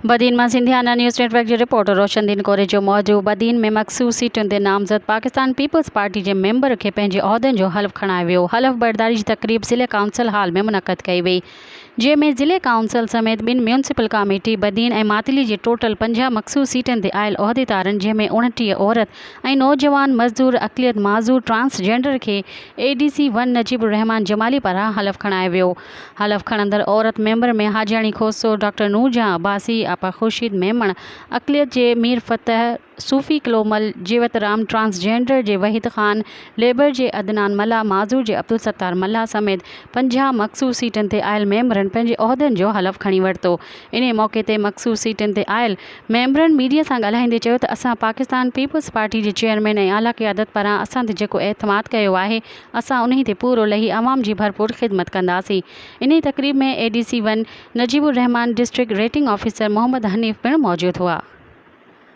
بدين مان Sindhiana news net work جي reporter روشن دين ڪوريجو موجب بدين ۾ مخصوص سيٽن تي نامزد پاڪستان پيپلز پارٽي جي ميمبر کي پنهنجي عهدن جو حلف کڻايو ويو حلف برداري جي تقريب ضلعي ڪائونسل هال ۾ منعقد ڪئي وئي جنهن ۾ ضلعي ڪائونسل سميت ٻن ميونسپل ڪاميٽي بدين ۽ ماتلي جي ٽوٽل 50 مخصوص سيٽن تي آيل عهديدارن جنهن ۾ 29 عورت ۽ نوجوان مزدور اقليت معذور ٽرانس جينڊر کي A D C one Najeeb ur Rehman Jamali پاران حلف کڻايو ويو حلف کڻندڙ عورت ميمبر ۾ حاجياڻي کوسو، ڊاڪٽر نورجهان عباسي، آپا خورشيد ميمڻ، اقليت جي مير فتح، صوفي ڪلومل، جيوت رام، ٽرانس جينڊر جي وحيد خان، ليبر جي عدنان ملاح، معذور جي عبدالستار ملاح سميت 50 مخصوص سيٽن تي آيل ميمبرن پنهنجي عهدن جو حلف کڻي ورتو. انهي موقعي تي مخصوص سيٽن تي آيل ميمبرن ميڊيا سان ڳالهائيندي چيو ته اسان پاڪستان پيپلز پارٽي جي چيئرمين ۽ اعليٰ قيادت پاران اسان تي جيڪو اعتماد ڪيو آهي اسان انهي تي پورو لهي عوام جي ڀرپور خدمت ڪنداسين. انهي تقريب ۾ A D C one Najeeb ur Rehman, district rating officer Muhammad Hanif پڻ موجود هئا.